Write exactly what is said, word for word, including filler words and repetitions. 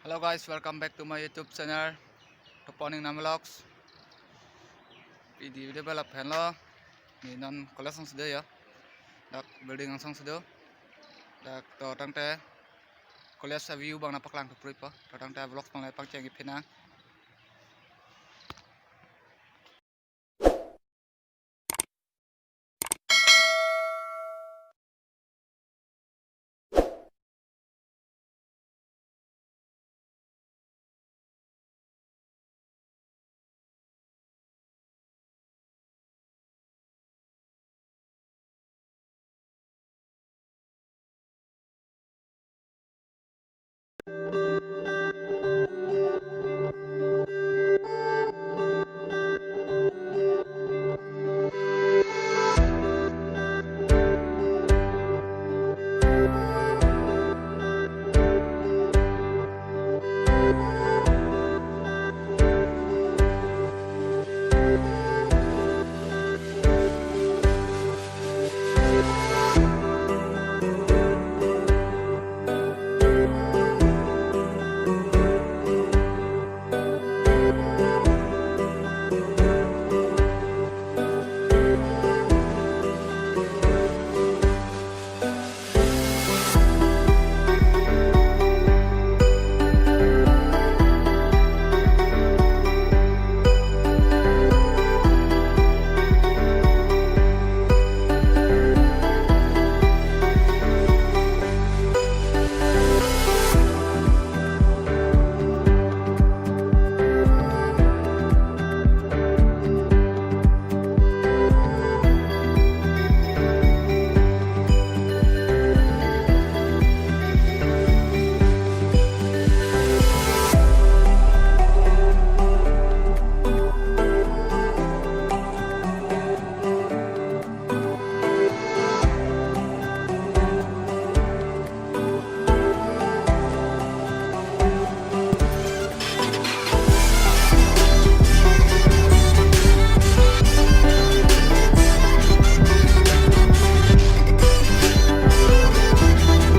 Hello guys, welcome back to my YouTube channel, Toponing Nam Vlogs. Pidi video bela phenlo. Ne non college angsi do ya. Dak building angsong si do. Dak to tangte college a-view abang nangpaklang thuprui po. To tangte vlogs abang le pangcheng-ik phinang.